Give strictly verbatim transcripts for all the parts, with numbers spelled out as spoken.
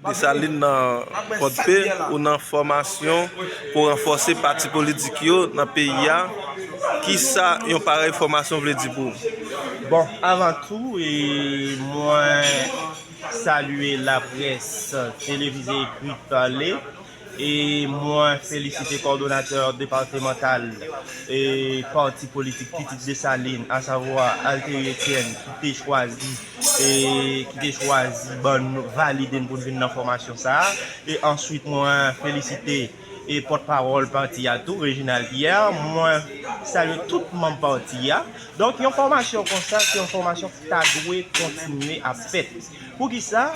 Desalin nan Pòdpe, ou nan fòmasyon pou ranfòse pati politik yo nan peyi a. Kisa yon parèy fòmasyon vle di pou ou? Bon, avan tou, e, mwen salye laprès televize, ekri, pale, e mwen felisite kòdonatè depatmantal e pati politik Pitit Desalin, asavwa Altherius Etienne, ki te chwazi e ki te chwazi ban nou, valide n pou n vin nan fòmasyon sa a. E answit, mwen felisite e pòtpawòl pati a tou, Reginald Pierre. Mwen salye tout manm pati a. Donk, yon fòmasyon konsa, se yon fòmasyon ki ta dwe kontinye ap fèt. Poukisa?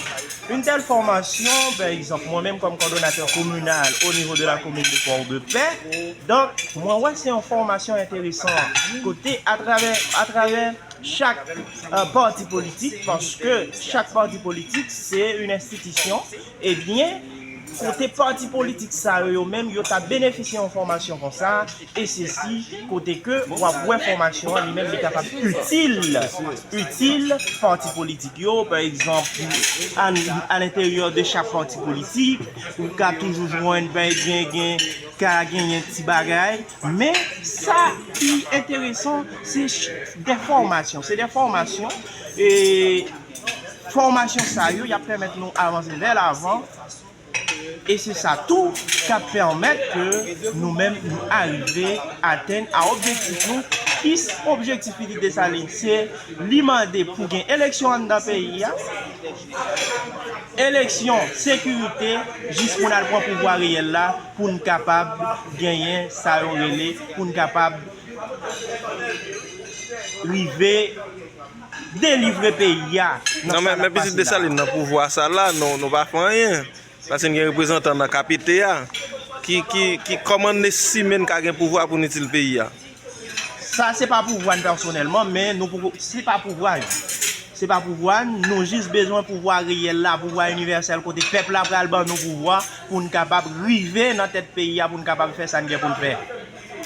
Une telle formation, pa egzanp, mwen menm kòm kòdonatè kominal au niveau de la commune de Port-de-Paix, donk, mwen wè se yon fòmasyon enteresan kote atravè, atravè chak euh, pati politik, paske chak pati politik se yon enstitisyon, ebyen, kote pati politik sa yo, yo menm, yo ta benefisye yon fòmasyon konsa, e sesi kote ke w ap wè fòmasyon an li menm li kapab itil, itil pati politik yo, pa egzanp, a, a lenteryè de chak pati politik, ou ka toujou jwenn, ben, gen, gen, ka genyen ti bagay, men sa ki enteresan, se de fòmasyon, se de fòmasyon, e fòmasyon sa yo, y ap pèmèt nou avanse vè lavan, e se sa tou k ap pèmèt ke nou menm nou arive atenn a objektif nou. Ki s- objektif Pitit Desalin? Se li mande pou gen eleksyon anndan peyi a, eleksyon, sekirite, jis pou n al pran pouvwa reyèl la, pou n kapab genyen sa yo rele, pou n kapab rive delivre peyi a. Non, men, men Pitit Desalin nan pouvwa sa la, nou, nou pa fè anyen. Paske n gen reprezantan nan K P T a. Ki, ki, ki, kòman n estime n ka gen pouvwa pou n itil peyi a? Sa se pa pouvwa n pèsonèlman, men nou poko, se pa pouvwa n. Se pa pouvwa n, nou jis bezwen pouvwa reyèl la, pouvwa inivèsèl kote pèp la pral ban nou pouvwa pou n kapab rive nan tèt peyi a, pou n kapab fè sa n gen pou n fè.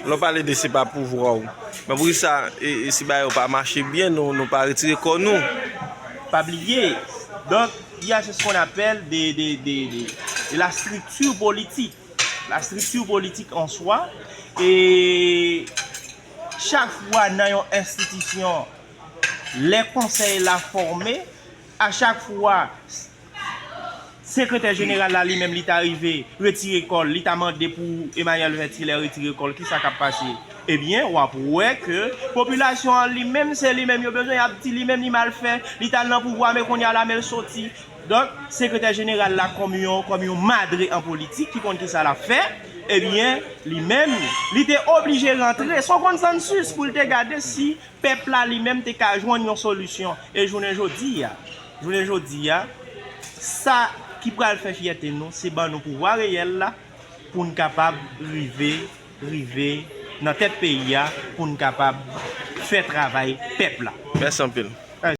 Lè w pale de se pa pouvwa w, men poukisa e, e si bagay yo pa mache byen, nou, nou pa retire kò nou? Pa bliye, donk, il y a ce qu'on appelle de, de, de, de, de la structure politique. La structure politique en soi, e chak fwa nan yon enstitisyon, lè konsèy la fòme, a chak fwa, sekretè jeneral la li menm li ta rive retire kò l, li ta mande pou Emmanuel Vertilaire retire kò l, kisa k ap pase? Ebyen, w ap wè ke popilasyon an li menm, se li menm yo bezwen, y ap di li menm li mal fè, li t al nan pouvwa, men kounye a la men l soti. Donk, sekretè jeneral la kòm yon, kòm yon madre an politik ki konn kisa l ap fè, ebyen, li menm, li te oblije rantre, se yon konsansis pou l te gade si pèp la li menm te ka jwenn yon solisyon. E jounen jodi a, jounen jodi a, sa ki pral fè fyète nou, se ban nou pouvwa reyèl la pou n kapab rive, rive nan tèt peyi a, pou n kapab fè travay pèp la. Mèsi anpil.